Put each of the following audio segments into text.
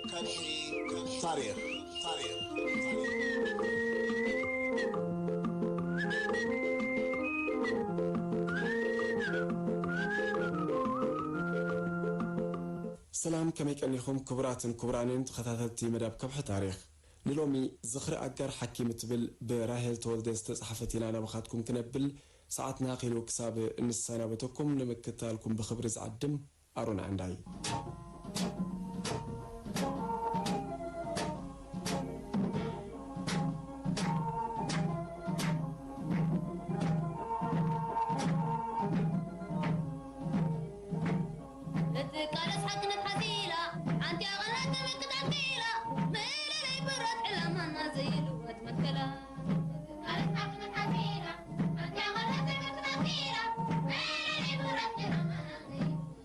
ከብሒ ታሪኽ። ሰላም፣ ከመይ ቀኒኹም ክቡራትን ክቡራንን ተኸታተልቲ መደብ ከብሒ ታሪኽ? ንሎሚ ዝኽሪ ኣጋር ሓኪም እትብል ብራሄል ተወልደ ዝተጻሕፈት ኢና ናባኻትኩም ክነብል ሰዓትና ኣኺሉ ክሳብ እንሰናበተኩም ንምክትታልኩም ብኽብሪ ዝዓድም ኣሮን ዓንዳይ። እትቃለስ ሓቅነት ሓዚላ፣ ሓንቲ ኣቐናት ምክታቲላ፣ መለለይ ብረት ዕላማና ዘይልወጥ መትከላ። እትቃለስ ሓቅነት ሓዚላ፣ ሓንቲ ኣቐናት ምክታቲላ፣ መለለይ ብረት ዕላማና ዘይልወጥ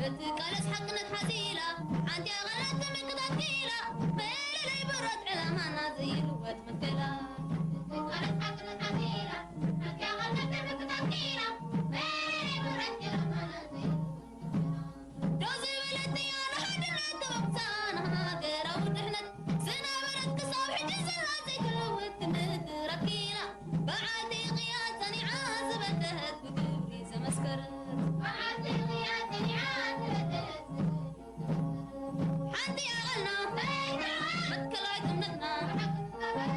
እትቃለስ ሓቅነት ሓዚላ፣ ሓንቲ ኣቐናት ምክታቲላ፣ መለለይ ብረት ዕላማና ዘይልወጥ መትከላ። እትቃለስ ሓቅነት ሓዚላ፣ ሓንቲ ኣቐናት ምክታቲላ፣ መለለይ ብረት ዕላማና ዘይልወጥ መትከላ። ደው ዝበለት እያ ንሓድነት ተባብሳ ንሃገራዊ ድሕነት ዝነበረት ክሳብ ሕጂ ዘላ ዘይትልወጥ ትምህርቲ ረኪና። በዓልቲ ቅያ ጸኒዓ ዝበደህት ብግብሪ ዘመስከረት። በዓልቲ ቅያ ጸኒዓ ዝበደህት ሓንቲ ኣቐልና መትከላዊት እምነትና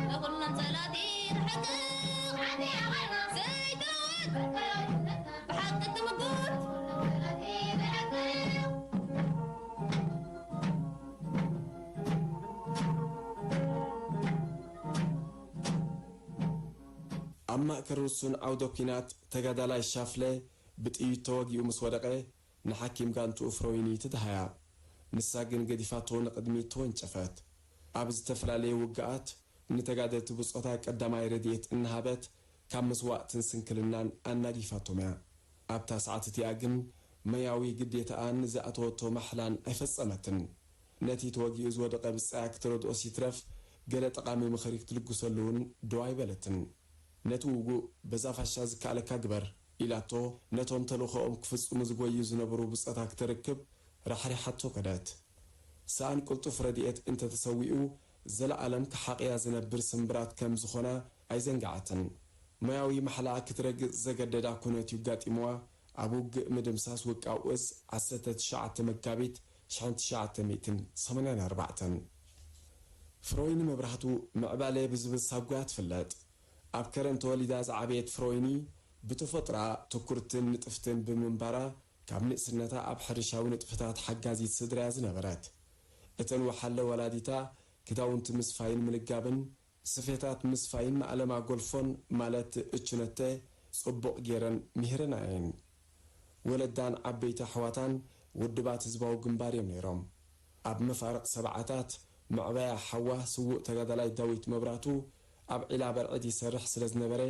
ንኹሎም ጸላእቲ ተሕቅቕ። ሓንቲ ኣቐልና ዘይትልወጥ ብሓቂ ትምጉት። ኣብ ማእከል ርሱን ዓውደ ኲናት ተጋዳላይ ሻፍለ ብጥይት ተወጊኡ ምስ ወደቐ፣ ንሓኪም ጋንትኡ ፍሮይኒ ትደሃያ። ንሳ ግን ገዲፋቶ ንቕድሚት ተወንጨፈት። ኣብ ዝተፈላለየ ውግኣት ንተጋደልቲ ብጾታ ቀዳማይ ረድኤት እናሃበት ካብ መስዋእትን ስንክልናን ኣናጊፋቶም እያ። ኣብታ ሰዓት እቲኣ ግን መያዊ ግዴታኣን ዝኣተወቶ ማሕላን ኣይፈጸመትን። ነቲ ተወጊኡ ዝወደቐ ብጻያ ክትረድኦስ ይትረፍ፣ ገለ ጠቓሚ ምኽሪ ክትልግሰሉ እውን ደው ኣይበለትን። ነቲ ውጉእ በዛ ፋሻ ዝከኣለካ ግበር ኢላቶ፣ ነቶም ተልእኾኦም ክፍጽሙ ዝጎዩ ዝነበሩ ብጾታ ክትርክብ ራሕሪሓቶ ከደት። ሰኣን ቅልጡፍ ረድኤት እንተተሰዊኡ፣ ዘለኣለም ክሓቕያ ዝነብር ስምብራት ከም ዝኾና ኣይዘንግዓትን። ሞያዊ ማሕላኣ ክትረግጽ ዘገደዳ ኩነት እዩ ኣጋጢምዋ። ኣብ ውግእ ምድምሳስ ውቃው እዝ ዓሰርተ ትሽዓተ መጋቢት ሽሕን ትሽዓተ ሚእትን ሰማንያን ኣርባዕተን። ፍሮይኒ መብራህቱ ምዕባለ ብዝብል ሳጓ ትፍለጥ። ኣብ ከረን ተወሊዳ ዝዓበየት ፍሮይኒ ብተፈጥሮኣ ትኩርትን ንጥፍትን ብምንባራ፣ ካብ ንእስነታ ኣብ ሕርሻዊ ንጥፈታት ሓጋዚት ስድራ'ያ ዝነበረት። እተን ወሓለ ወላዲታ ክዳውንቲ ምስፋይን ምልጋብን፣ ስፌታት ምስፋይን ማእለማ ጎልፎን ማለት እችነተ ጽቡቕ ገይረን ምሂረና'የን። ወለዳን ዓበይቲ ኣሕዋታን ውድባት ህዝባዊ ግንባር እዮም ነይሮም። ኣብ መፋርቕ ሰብዓታት፣ መዕበያ ሓዋ ስዉእ ተጋዳላይ ዳዊት መብራህቱ ኣብ ዒላ በርዕድ ይሰርሕ ስለ ዝነበረ፣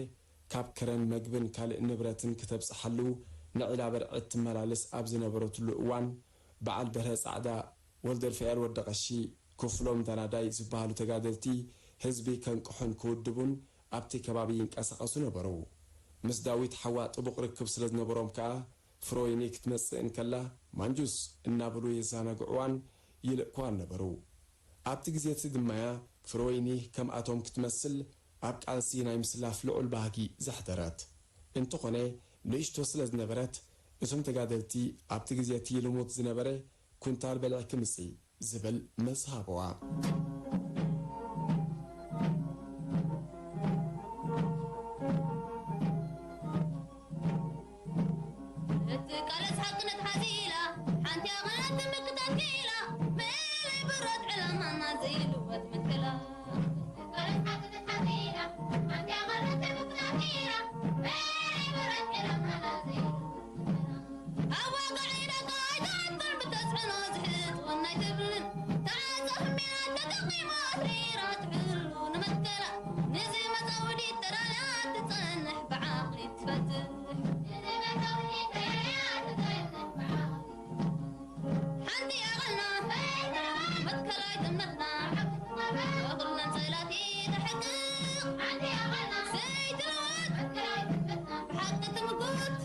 ካብ ከረን መግብን ካልእ ንብረትን ክተብጽሓሉ ንዒላ በርዕድ ትመላለስ ኣብ ዝነበረትሉ እዋን፣ በዓል በርሀ ጻዕዳ፣ ወልደርፋኤል ወደቐሺ፣ ክፍሎም ዳናዳይ ዝበሃሉ ተጋደልቲ ህዝቢ ከንቅሑን ክውድቡን ኣብቲ ከባቢ ይንቀሳቐሱ ነበሩ። ምስ ዳዊት ሓዋ ጥቡቕ ርክብ ስለ ዝነበሮም ከኣ፣ ፍሮይኒ ክትመጽእ እንከላ፣ ማንጁስ እናበሉ የዘናግዕዋን ይልእክዋን ነበሩ። ኣብቲ ግዜ እቲ ድማ'ያ ፍሮይኒ ከምኣቶም ክትመስል ኣብ ቃልሲ ናይ ምስላፍ ልዑል ባህጊ ዘሕደረት። እንተኾነ፣ ንእሽቶ ስለ ዝነበረት፣ እቶም ተጋደልቲ ኣብቲ ግዜ እቲ ልሙድ ዝነበረ ኩንታል በሊዕኪ ምጺ ዝብል መልሲ ሃበዋ። እትቃለስ ሓቅነት ሓዚላ፣ ሓንቲ ኣቐናት ምክታቲላ፣ መለይ ብረት ዕላማና ዘይልወጥ መትከላ። እትቃለስ ሓቅነት ሓዚላ፣ ሓንቲ ኣቐናት ምክታቲላ፣ መለይ ብረት ዕላማና ዘይልወጥ መትከላ። ኣብ ዋጋ ዒዳካ ኣይትኣቱን ብተጽዕኖ ዝሕጥወን ኣይትብልን። ተዓዛቢ ሜላ ተጠቒማ ኣትሪራ ትሕሉ ንመትከላ። ንዝመጻ ውዲት ተዳልያ ትጸንሕ ብዓቕሊ ትፈትሕ። ንዝመጻ ውዲት ተዳልያ ትጸንሕ ብዓቕሊ ሓንቲ ኣቐልና መትከላዊት እምነትና፣ ኩለን ጸላእቲ ተሕቅቕ። ዘይትለወጥ ብሓቂ ትምጉት።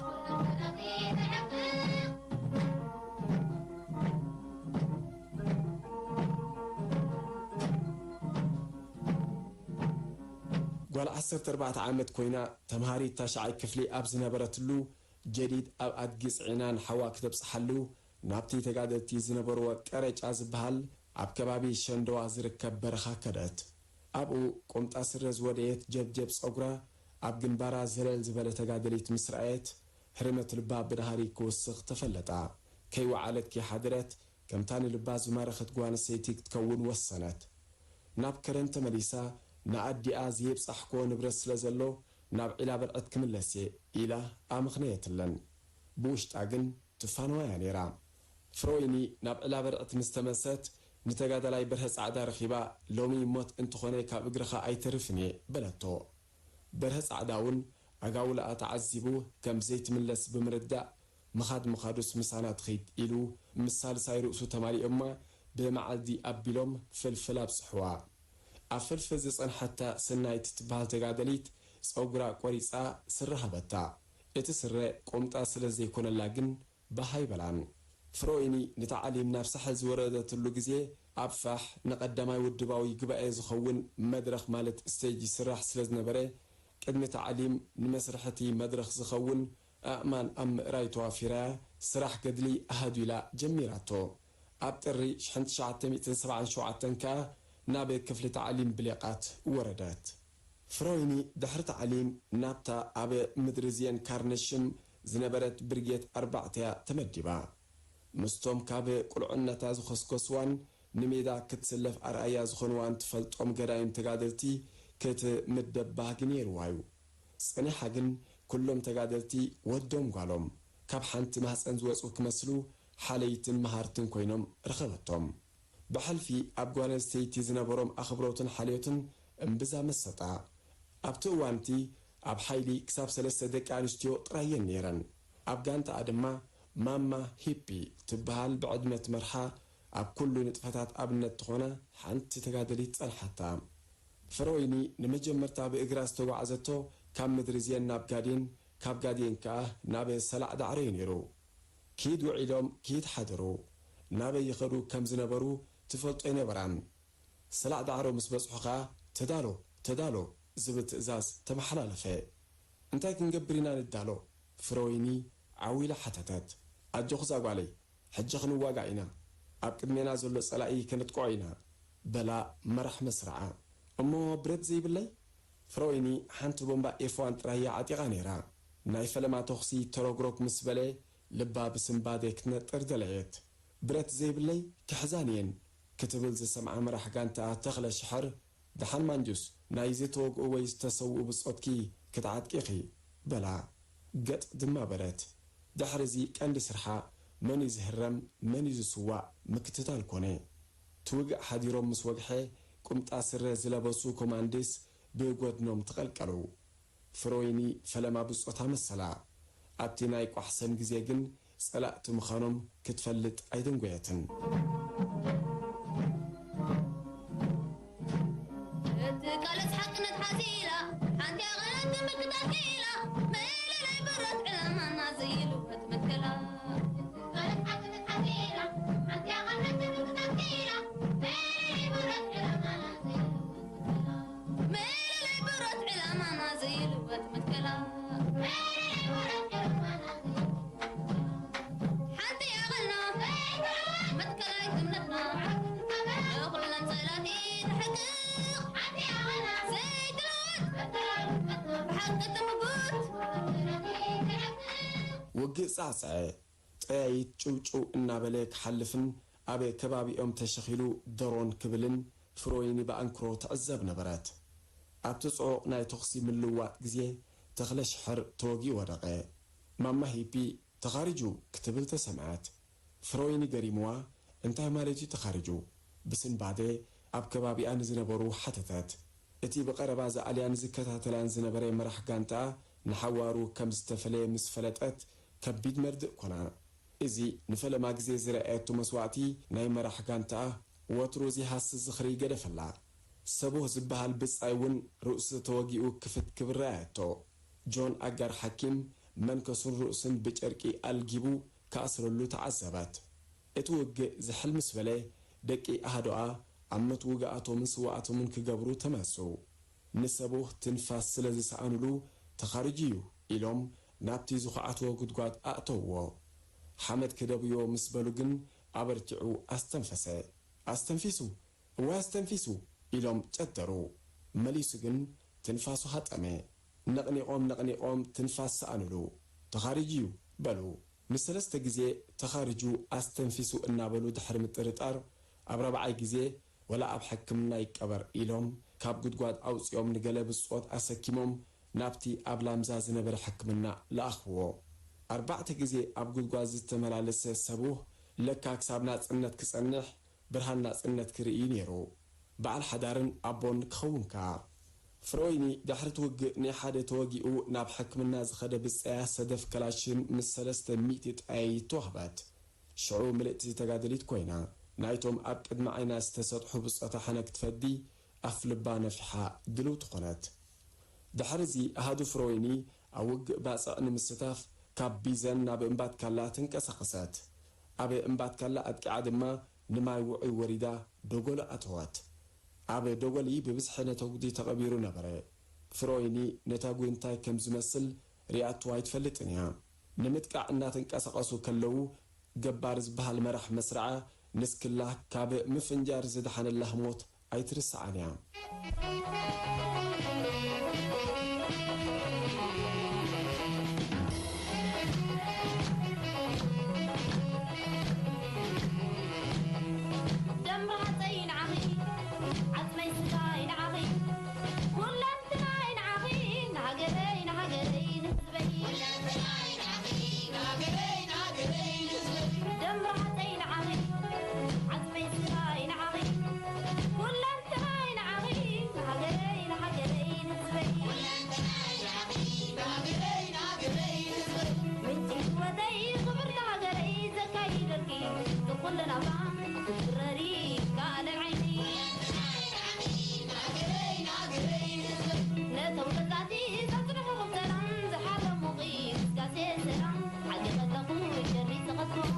ጓል ዓሰርተ ኣርባዕተ ዓመት ኮይና፣ ተምሃሪት ታሽዓይ ክፍሊ ኣብ ዝነበረትሉ፣ ጀዲድ ኣብ ኣድጊ ጽዒና ንሓዋ ክተብጽሓሉ ናብቲ ተጋደልቲ ዝነበርዎ ቀረጫ ዝበሃል ኣብ ከባቢ ሸንደዋ ዝርከብ በረኻ ከደት። ኣብኡ ቁምጣ ስረ ዝወደየት ጀብጀብ ጸጉራ ኣብ ግንባራ ዘለል ዝበለ ተጋደሊት ምስ ረኣየት፣ ህርመት ልባ ብናህሪ ክውስኽ ተፈለጣ። ከይወዓለት ከይሓደረት፣ ከምታ ንልባ ዝማረኸት ጓል ኣንስተይቲ ክትከውን ወሰነት። ናብ ከረን ተመሊሳ፣ ንኣዲኣ ዘየብጻሕክዎ ንብረት ስለ ዘሎ፣ ናብ ዒላ በርዕት ክምለስ እየ ኢላ ኣመኽነየትለን። ብውሽጣ ግን ትፋነዋያ ነይራ። ፍሮይኒ ናብ ዒላ በርዕት ምስ ተመልሰት፣ ንተጋዳላይ በርሀ ጻዕዳ ረኺባ፣ ሎሚ ሞት እንተኾነ ካብ እግርኻ ኣይተርፍን እየ በለቶ። በርሀ ጻዕዳ እውን ኣጋውላኣ ተዓዚቡ ከም ዘይትምለስ ብምርዳእ፣ ምኻድ ምኻዱስ ምሳና ትኺድ ኢሉ ምስ ሳልሳይ ርእሱ ተማሊኦማ ብመዓልዲ ኣቢሎም ፍልፍል ኣብጽሕዋ። ኣብ ፍልፍል ዝጸንሐታ ሰናይት ትበሃል ተጋደሊት ጸጉራ ቆሪጻ ስረ ሃበታ። እቲ ስረ ቁምጣ ስለ ዘይኮነላ ግን ባህ ኣይበላን። ፍሮይኒ ንታዕሊም ናብ ሳሕል ዝወረደትሉ ግዜ ኣብ ፋሕ ንቐዳማይ ውድባዊ ጉባኤ ዝኸውን መድረኽ ማለት ስቴጅ ይስራሕ ስለ ዝነበረ፣ ቅድሚ ታዕሊም ንመስርሕ እቲ መድረኽ ዝኸውን ኣእማን ኣብ ምእራይ ተዋፊራያ ስራሕ ገድሊ ኣሃዱ ኢላ ጀሚራቶ። ኣብ ጥሪ ሽሕን ትሽዓተ ሚእትን ሰብዓን ሸውዓተን ከኣ ናብ ክፍሊ ታዕሊም ብሌቓት ወረደት። ፍሮይኒ ድሕሪ ታዕሊም ናብታ ኣብ ምድሪ ዝየን ካርነሽም ዝነበረት ብርጌት ኣርባዕተ እያ ተመዲባ። ምስቶም ካብ ቁልዕነታ ዝኸስከስዋን ንሜዳ ክትስለፍ ኣርኣያ ዝኾንዋን ትፈልጦም ገዳይም ተጋደልቲ ክትምደብ ባህጊ ነይርዋ እዩ። ጸኒሓ ግን ኩሎም ተጋደልቲ ወዶም ጓሎም ካብ ሓንቲ ማህጸን ዝወጹ ክመስሉ ሓለይትን መሃርትን ኮይኖም ረኸበቶም። ብሕልፊ ኣብ ጓል ኣንስተይቲ ዝነበሮም ኣኽብሮትን ሓልዮትን እምብዛ መሰጣ። ኣብቲ እዋንቲ ኣብ ሓይሊ ክሳብ ሰለስተ ደቂ ኣንስትዮ ጥራይ እየን ነይረን። ኣብ ጋንታኣ ድማ ማማ ሂፒ ትበሃል ብዕድመ ትመርሓ ኣብ ኩሉ ንጥፈታት ኣብነት ትኾና ሓንቲ ተጋደሊት ጸንሓታ። ፍሮይኒ ንመጀመርታ ብእግራ ዝተጓዕዘቶ ካብ ምድሪ ዜን ናብ ጋዴን፣ ካብ ጋዴን ከኣ ናብ ሰላዕ ዳዕሮ እዩ ነይሩ። ኪድ ውዒሎም ኪድ ሓደሩ፣ ናበይ ይኸዱ ከም ዝነበሩ ትፈልጦ ኣይነበራን። ሰላዕ ዳዕሮ ምስ በጽሑ ኸኣ፣ "ተዳሎ፣ ተዳሎ" ዝብል ትእዛዝ ተመሓላለፈ። "እንታይ ክንገብር ኢና ንዳሎ?" ፍሮይኒ ዓው ኢላ ሓተተት። "ኣጆኺ እዛ ጓለይ፣ ሕጂ ክንዋጋእ ኢና። ኣብ ቅድሜና ዘሎ ጸላኢ ከነጥቅዖ ኢና" በላ መራሕ መስርዓ። "እሞ ብረት ዘይብለይ?" ፍሮይኒ ሓንቲ ቦምባ ኤፍ ዋን ጥራይ እያ ዓጢቓ ነይራ። ናይ ፈለማ ተኹሲ ተሮግሮግ ምስ በለ፣ ልባ ብስንባደ ክትነጥር ደለየት። "ብረት ዘይብለይ ክሕዛን እየን" ክትብል ዝሰምዓ መራሕ ጋንታ ተኽለ ሽሕር፣ "ደሓን ማንጁስ፣ ናይ ዝተወግኡ ወይ ዝተሰውኡ ብጾትኪ ክትዓጥቂ ኢኺ" በላ። ገጥ ድማ በለት። ድሕሪ እዚ ቀንዲ ስርሓ መን እዩ ዝህረም፣ መን እዩ ዝስዋእ ምክትታል ኮነ። ትውግእ ሓዲሮም ምስ ወግሐ፣ ቁምጣ ስረ ዝለበሱ ኮማንዲስ ብጎድኖም ተቐልቀሉ። ፍሮይኒ ፈለማ ብጾታ መሰላ። ኣብቲ ናይ ቋሕሰን ግዜ ግን ጸላእቲ ምዃኖም ክትፈልጥ ኣይደንጎየትን። እቲ ቃልስ ሓቅነት ሓዚላ፣ ሓንቲ ኣቐለት ምክታል ክኢላ፣ መለለይ ብረት ዕላማና ዘይልወጥ መትከላ። መለለይ ብረት ዕላማና ዘይልወጥ መትከላ። ሓንቲ ያቐና መትከላይት እምነትና፣ ንኹለን ጸላእቲ ተሕቅቕ። ዘይትልወጥ ብሓቂ ትምጉት። ውግእ ጻዕጸዐ። ጠያይት ጭውጭው እናበለ ክሓልፍን ኣብ ከባቢኦም ተሸኺሉ ደሮን ክብልን ፍሮይኒ ብኣንክሮ ትዕዘብ ነበረት። ኣብቲ ጽዑቕ ናይ ተኹሲ ምልውዋጥ ግዜ ተኽለ ሽሕር ተወጊኡ ወደቐ። ማማ ሂፒ "ተኻሪጁ" ክትብል ተሰምዐት። ፍሮይኒ ገሪምዋ፣ "እንታይ ማለት እዩ ተኻሪጁ?" ብስንባደ ኣብ ከባቢኣ ንዝነበሩ ሓተተት። እቲ ብቐረባ ዝኣልያን ዝከታተላን ዝነበረ መራሕ ጋንታኣ ንሓዋሩ ከም ዝተፈለየ ምስ ፈለጠት፣ ከቢድ መርድእ ኮና። እዚ ንፈለማ ግዜ ዝረኣየቶ መስዋእቲ ናይ መራሕ ጋንታኣ ወትሩ ዘይሃስስ ዝኽሪ ገደፈላ። ሰቡህ ዝበሃል ብጻይ እውን ርእሱ ተወጊኡ ክፍት ክብል ረኣየቶ። ጆን ኣጋር ሓኪም መንከሱን ርእሱን ብጨርቂ ኣልጊቡ ክኣስረሉ ተዓዘበት። እቲ ውግእ ዝሕል ምስ በለ፣ ደቂ ኣሃዶኣ ኣመት ውግኣቶምን ስውኣቶምን ክገብሩ ተመሱ። ንሰቡ ትንፋስ ስለ ዝሰኣኑሉ ተኻሪጁ እዩ ኢሎም ናብቲ ዝኹዓትዎ ጉድጓድ ኣእተውዎ። ሓመድ ክደብይዎ ምስ በሉ ግን ኣበርቲዑ ኣስተንፈሰ። ኣስተንፊሱ፣ እዋይ ኣስተንፊሱ ኢሎም ጨደሩ። መሊሱ ግን ትንፋሱ ሃጠመ። ነቕኒቖም ነቕኒቖም ትንፋስ ሰኣኑሉ። ተኻሪጁ እዩ በሉ። ንሰለስተ ግዜ ተኻሪጁ ኣስተንፊሱ እናበሉ ድሕሪ ምጥርጣር ኣብ ራብዓይ ግዜ ወላ ኣብ ሕክምና ይቀበር ኢሎም ካብ ጉድጓድ ኣውጺኦም ንገለ ብጾት ኣሰኪሞም ናብቲ ኣብ ላምዛ ዝነበረ ሕክምና ለኣኽዎ። ኣርባዕተ ግዜ ኣብ ጉድጓድ ዝተመላለሰ ሰቡህ ለካ ክሳብ ናጽነት ክጸንሕ ብርሃን ናጽነት ክርኢ ነይሩ። በዓል ሓዳርን ኣቦን ክኸውን ከኣ። ፍሮይኒ ድሕሪ እቲ ውግእ ናይ ሓደ ተወጊኡ ናብ ሕክምና ዝኸደ ብጸያ ሰደፍ ከላሽን ምስ ሰለስተ ሚእቲ ጠያይት ተዋህበት። ሽዑ ምልእቲ ተጋደሊት ኮይና፣ ናይቶም ኣብ ቅድሚ ዓይና ዝተሰጥሑ ብጾታ ሕነ ክትፈዲ ኣፍ ልባ ነፊሓ ድልውቲ ኮነት። ድሕርዚ ኣሃዱ ፍሮይኒ ኣብ ውግእ ባጽዕ ንምስታፍ ካብ ቢዘን ናብ እምባትካላ ተንቀሳቐሰት። ኣብ እምባትካላ ኣጥቂዓ ድማ ንማይ ውዑይ ወሪዳ ደጎሎ ኣተወት። ኣብ ደጎሊ ብብዝሒ ነተጉዲ ተቐቢሩ ነበረ። ፍሮይኒ ነታጒ እንታይ ከም ዝመስል ሪኣቶ ኣይትፈልጥን እያ። ንምጥቃዕ እናተንቀሳቐሱ ከለዉ ገባር ዝበሃል መራሕ መስርዓ ንስክላ ካብ ምፍንጃር ዝደሓነላ ህሞት ኣይትርስዓን እያ። ደም ርሃፀይ ንዓኺ፣ ዓፅመይ ስጋይ ንዓኺ፣ ኩለንትናይ ንዓኺ፣ ንሃገረይ ንሃገረይ ንህዝበይ። ደም ርሃፀይ ንዓኺ፣ ዓፅመይ ስጋይ ንዓኺ፣ ኩለንትናይ ንዓኺ፣ ንሃገረይ ንሃገረይ ንህዝበይ። ምንጪ ህይወተይ ክብርቲ ሃገረይ ዘካይደልኪ፣ ንኹሉ ናብራ ትረሪ ካልዕ ዓይኒ። ነቶም ገዛእቲ ዘጽንሑኹም ሰላም፣ ዝሓረሙኺ ግስጋሴ ሰላም፣ ሓቂ ከለኹ ሸሪ ዝቐትኩም።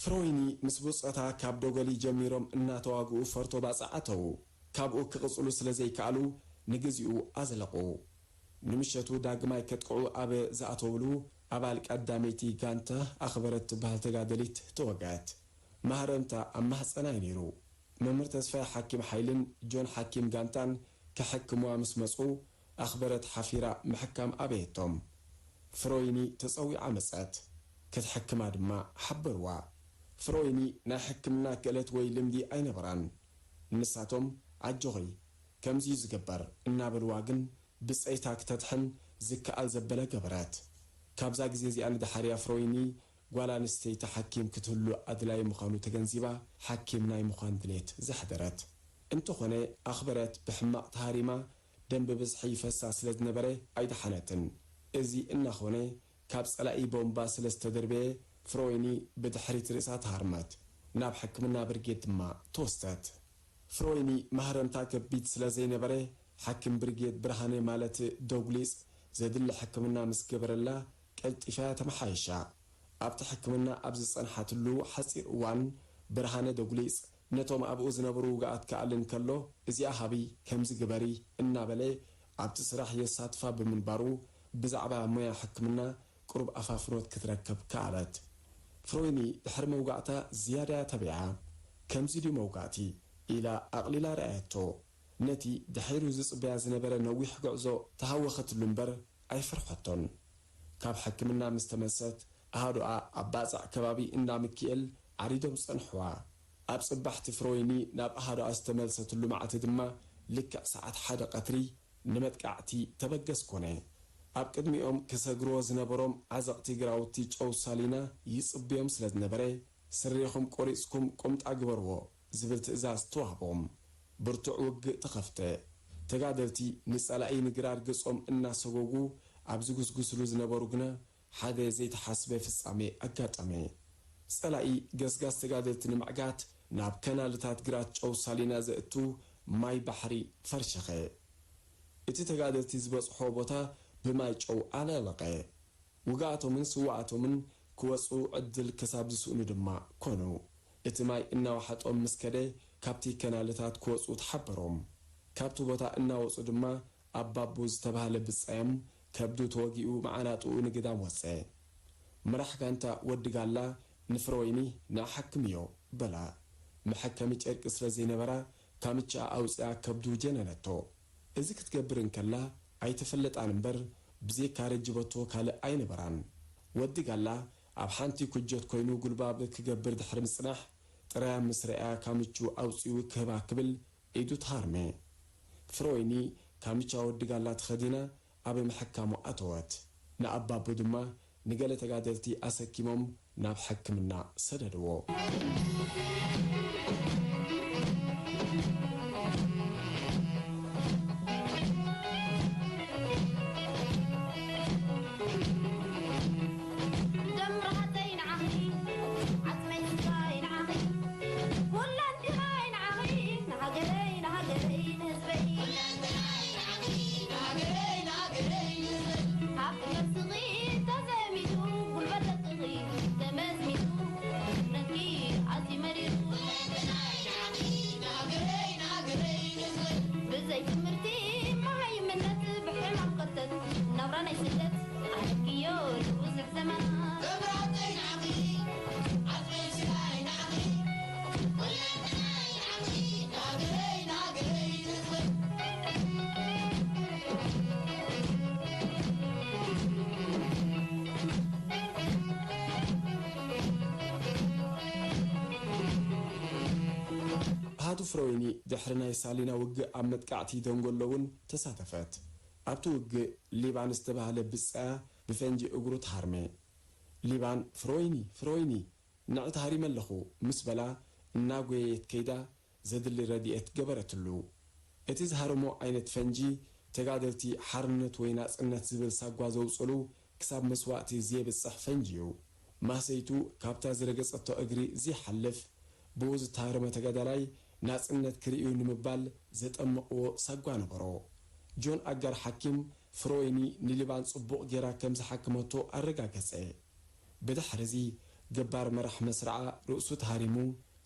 ፍሮይኒ ምስ ብጾታ ካብ ደጎሊ ጀሚሮም እናተዋግኡ ፈርቶ ባጽዕ ኣተዉ። ካብኡ ክቕጽሉ ስለ ዘይከኣሉ ንግዚኡ ኣዝለቑ። ንምሸቱ ዳግማይ ከጥቅዑ ኣብ ዝኣተውሉ ኣባል ቀዳመይቲ ጋንታ ኣኽበረት ትበሃል ተጋደሊት ተወግአት። ማህረምታ ኣብ ማህጸና እዩ ነይሩ። መምህር ተስፋይ ሓኪም ሓይልን ጆን ሓኪም ጋንታን ከሐክሙዋ ምስ መጹ፣ ኣኽበረት ሓፊራ ምሕካም ኣበየቶም። ፍሮይኒ ተጸዊዓ መጸት። ክትሕክማ ድማ ሓበርዋ። ፍሮይኒ ናይ ሕክምና ክእለት ወይ ልምዲ ኣይነበራን። ንሳቶም፣ ኣጆኺ፣ ከምዚ እዩ ዝግበር፣ እናበልዋ ግን ብጸይታ ክተድሕን ዝከኣል ዘበለ ገበረት። ካብዛ ግዜ እዚኣ ንደሓር እያ ፍሮይኒ ጓል ኣንስተይቲ ሓኪም ክትህሉ ኣድላዪ ምዃኑ ተገንዚባ፣ ሓኪም ናይ ምዃን ድሌት ዘሕደረት። እንተኾነ፣ ኣኽበረት ብሕማቕ ተሃሪማ ደም ብብዝሒ ይፈሳ ስለ ዝነበረ ኣይደሓነትን። እዚ እናኾነ፣ ካብ ጸላኢ ቦምባ ስለ ዝተደርበየ፣ ፍሮይኒ ብድሕሪት ርእሳ ተሃርመት። ናብ ሕክምና ብርጌድ ድማ ተወስደት። ፍሮይኒ ማህረምታ ከቢድ ስለ ዘይነበረ፣ ሓኪም ብርጌድ ብርሃነ ማለት ዶግሊጽ ዘድሊ ሕክምና ምስ ገበረላ፣ ቀልጢፋ እያ ተመሓይሻ። ኣብቲ ሕክምና ኣብ ዝጸንሓትሉ ሓጺር እዋን፣ ብርሃነ ዶግሊጽ ነቶም ኣብኡ ዝነበሩ ውግኣት ክኣልን ከሎ፣ "እዚኣ ሃቢ፣ ከምዚ ግበሪ" እናበለ ኣብቲ ስራሕ የሳትፋ ብምንባሩ፣ ብዛዕባ ሞያ ሕክምና ቁሩብ ኣፋፍኖት ክትረክብ ከኣለት። ፍሮይኒ ድሕሪ መውጋእታ ዝያዳ እያ ተቢዓ። "ከምዚ ድዩ መውጋእቲ?" ኢላ ኣቕሊላ ረኣየቶ። ነቲ ድሒሩ ዝጽበያ ዝነበረ ነዊሕ ጉዕዞ ተሃወኸትሉ እምበር ኣይፈርሐቶን። ካብ ሕክምና ምስ ተመልሰት፣ ኣሃዱኣ ኣብ ባጽዕ ከባቢ እንዳ ሚኪኤል ዓሪዶም ጸንሕዋ። ኣብ ጽባሕቲ ፍሮይኒ ናብ ኣሃዱኣ ዝተመልሰትሉ መዓልቲ ድማ፣ ልክዕ ሰዓት ሓደ ቀትሪ ንመጥቃዕቲ ተበገስ ኮነ። ኣብ ቅድሚኦም ክሰግርዎ ዝነበሮም ዓዘቕቲ ግራውቲ ጨው ሳሊና ይጽብዮም ስለ ዝነበረ፣ "ስሪኹም ቆሪጽኩም ቁምጣ ግበርዎ" ዝብል ትእዛዝ ተዋህቦም። ብርቱዕ ውግእ ተኸፍተ። ተጋደልቲ ንጸላኢ ንግራር ገጾም እናሰጎጉ ኣብ ዝጉስጉስሉ ዝነበሩ ግና፣ ሓደ ዘይተሓስበ ፍጻሜ ኣጋጠመ። ጸላኢ ገስጋስ ተጋደልቲ ንምዕጋት ናብ ከናልታት ግራት ጨው ሳሊና ዘእቱ ማይ ባሕሪ ፈርሸኸ። እቲ ተጋደልቲ ዝበጽሖ ቦታ ብማይ ጨው ኣለቕለቐ። ውግኣቶምን ስውኣቶምን ክወጽኡ ዕድል ክሳብ ዝስእኑ ድማ ኮኑ። እቲ ማይ እናወሓጦም ምስ ከደ፣ ካብቲ ከናልታት ክወጽኡ ተሓበሮም። ካብቲ ቦታ እናወጹ ድማ፣ ኣባቡ ዝተባህለ ብጻዮም ከብዱ ተወጊኡ መዓናጥኡ ንግዳም ወጸ። መራሕ ጋንታ ወዲ ጋላ ንፍረወይኒ፣ "ንዓ ሓክምዮ" በላ። መሐከሚ ጨርቂ ስለ ዘይነበራ፣ ካምቻኣ ኣውጺኣ ከብዱ ጀነነቶ። እዚ ክትገብር እንከላ ኣይተፈለጣን እምበር፣ ብዜካ ረጅበቶ ካልእ ኣይነበራን። ወዲ ጋላ ኣብ ሓንቲ ኩጀት ኮይኑ ጉልባብ ክገብር ድሕሪ ምጽናሕ፣ ጥራያ ምስ ረኣያ ካምቹ ኣውጺኡ ክህባ ክብል ኢዱ ተሃርመ። ፍረወይኒ ካምቻ ወዲ ጋላ ተኸዲና ኣብ ምሕካሙ ኣተወት። ንኣባቡ ድማ ንገለ ተጋደልቲ ኣሰኪሞም ናብ ሕክምና ሰደድዎ። ደም ራሃተይ ንዓኺ፣ ዓጽመይ ስጋይ ንዓኺ፣ ኩላን ዲኻይ ንዓኺ፣ ንሃገረይ፣ ንሃገረይ፣ ንህዝበይ። ኩላን ዲኻይ ንዓኺ፣ ንሃገረይ፣ ንሃገረይ፣ ንህዝበይ። ሃብቲ ነብስኺ ተዘሚቱ፣ ጉልበት ደቅኺ ተመዝሚቱ፣ ነኪ ኣዝዩ መሪሩ። ኩላን ዲኻይ ንዓኺ፣ ንሃገረይ፣ ንሃገረይ፣ ንህዝበይ። ብዘይ ትምህርቲ መሃይምነት ብሕማም ከርተት ናብራ ናይ ስደት ኣሕልፍክዮ ንብዙሕ ዘመናት። ክብራተይ ንዓኺ፣ ዓጽመይ ስጋይ ንዓኺ፣ ኩለንተናይ ንዓኺ፣ ንሃገረይ፣ ንሃገረይ ንዝብል። ሃዱ ፍረወይኒ ድሕሪ ናይ ሳሊና ውግእ ኣብ መጥቃዕቲ ደንጎሎ እውን ተሳተፈት። ኣብቲ ውግእ ሊባን ዝተባህለ ብጻያ ብፈንጂ እግሩ ተሃርመ። ሊባን፣ "ፍረወይኒ፣ ፍረወይኒ፣ ንዒ ተሃሪመ ኣለኹ" ምስ በላ እናጎየየት ከይዳ ዘድሊ ረድኤት ገበረትሉ። እቲ ዝሃረሞ ዓይነት ፈንጂ ተጋደልቲ ሓርነት ወይ ናጽነት ዝብል ሳጓ ዘውጽሉ ክሳብ መስዋእቲ ዜብጽሕ ፈንጂ እዩ። ማሰይቱ ካብታ ዝረገጸቶ እግሪ ዘይሓልፍ፣ ብኡ ዝተሃረመ ተጋዳላይ ናጽነት ክርእዩ ንምባል ዘጠመቕዎ ሳጓ ነበሮ። ጆን ኣጋር ሓኪም ፍረወይኒ ንሊባን ጽቡቕ ጌራ ከም ዝሓከመቶ ኣረጋገጸ። ብድሕርዚ ገባር መራሕ መስርዓ ርእሱ ተሃሪሙ፣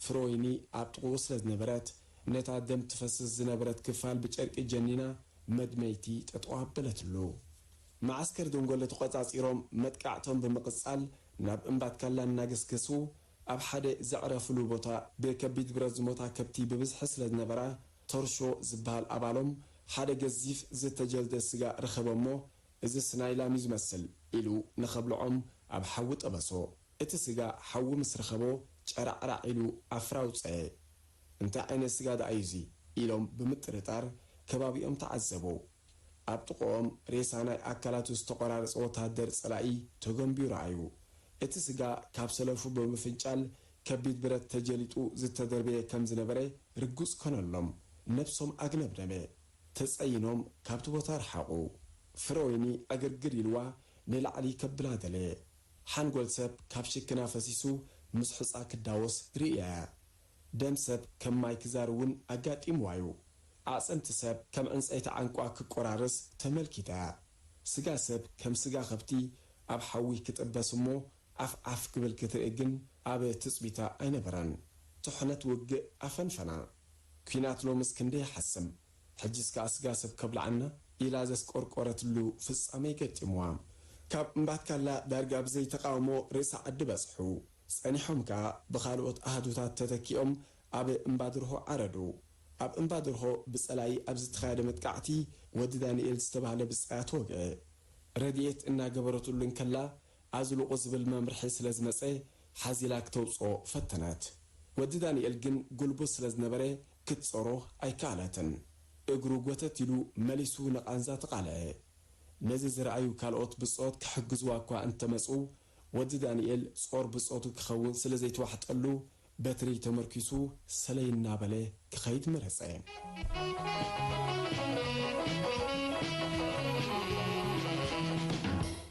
ፍረወይኒ ኣብ ጥቕኡ ስለ ዝነበረት፣ ነታ ደም ትፈስስ ዝነበረት ክፋል ብጨርቂ ጀኒና መድመይቲ ጠጠው ኣበለትሉ። መዓስከር ደንጎሎ ተቖጻጺሮም መጥቃዕቶም ብምቕጻል ናብ እምባትካላ እናገስገሱ፣ ኣብ ሓደ ዘዕረፍሉ ቦታ ብከቢድ ብረት ዝሞታ ከብቲ ብብዝሒ ስለ ዝነበራ፣ ቶርሾ ዝበሃል ኣባሎም ሓደ ገዚፍ ዝተጀልደ ስጋ ረኸበ እሞ፣ "እዝስ ናይ ላም እዩ ዝመስል" ኢሉ ንኸብልዖም ኣብ ሓዊ ጠበሶ። እቲ ስጋ ሓዊ ምስ ረኸቦ ጨራዕራዕ ኢሉ ኣፍራ ኣውጸኤ። "እንታይ ዓይነት ስጋ ደኣ እዩ እዚ?" ኢሎም ብምጥርጣር ከባቢኦም ተዓዘቡ። ኣብ ጥቕኦም ሬሳ ናይ ኣካላቱ ዝተቖራረጸ ወተሃደር ጸላኢ ተገንብዩ ረኣዩ። እቲ ስጋ ካብ ሰለፉ ብምፍንጫል ከቢድ ብረት ተጀሊጡ ዝተደርበየ ከም ዝነበረ ርጉጽ ኮነሎም። ነብሶም ኣግነብነበ። ተጸይኖም ካብቲ ቦታ ረሓቑ። ፍረወይኒ ዕግርግር ኢልዋ ንላዕሊ ከብላ ደለየ። ሓንጎል ሰብ ካብ ሽክና ፈሲሱ ምስ ሑጻ ክዳወስ ርእያያ። ደም ሰብ ከም ማይ ክዛር እውን ኣጋጢምዋ እዩ። ኣዕጽምቲ ሰብ ከም ዕንጸይቲ ዓንቋ ክቆራርስ ተመልኪታያ። ስጋ ሰብ ከም ስጋ ከብቲ ኣብ ሓዊ ክጥበስ እሞ ዓፍ ዓፍ ክብል ክትርኢ ግን ኣብ ትጽቢታ ኣይነበራን። ትሕነት ውግእ ኣፈንፈና። ኲናት ሎምስ ክንደይ ይሓስም። ሕጂስ ከኣ ስጋ ሰብ ከብልዓና ኢላ ዘስቆርቆረትሉ ፍጻመ ገጢምዋ። ካብ እምባትካላ ዳርጋ ብዘይ ተቓውሞ ርእሲ ዓዲ በጽሑ። ጸኒሖም ከኣ ብኻልኦት ኣሃዱታት ተተኪኦም ኣብ እምባድርሆ ዓረዱ። ኣብ እምባድርሆ ብጸላኢ ኣብ ዝተኻየደ መጥቃዕቲ ወዲ ዳንኤል ዝተባህለ ብጻያ ተወግአ። ረድኤት እናገበረትሉ እንከላ ኣዝልቑ ዝብል መምርሒ ስለ ዝመጸ ሓዚላ ክተውጽኦ ፈተነት። ወዲ ዳንኤል ግን ጉልቡት ስለ ዝነበረ ክትጾሮ ኣይከኣለትን። እግሩ ጎተት ኢሉ መሊሱ ንቓንዛ ተቓልዐ። ነዚ ዝረኣዩ ካልኦት ብጾት ክሕግዝዋ እኳ እንተመጹ፣ ወዲ ዳንኤል ጾር ብጾቱ ክኸውን ስለ ዘይተዋሕጠሉ፣ በትሪ ተመርኪሱ ሰለይ እናበለ ክኸይድ መረጸ።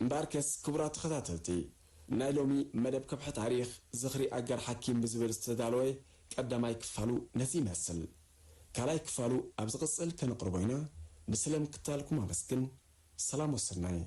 እምበኣርከስ ክቡራት ተኸታተልቲ፣ ናይ ሎሚ መደብ ከብሒ ታሪኽ ዝኽሪ ኣጋር ሓኪም ብዝብል ዝተዳለወ ቀዳማይ ክፋሉ ነዚ ይመስል። ካልኣይ ክፋሉ ኣብ ዝቕጽል ከነቕርቦ ኢና። ብስለ ምክታልኩም ኣመስግን። ሰላም ወሰናይ።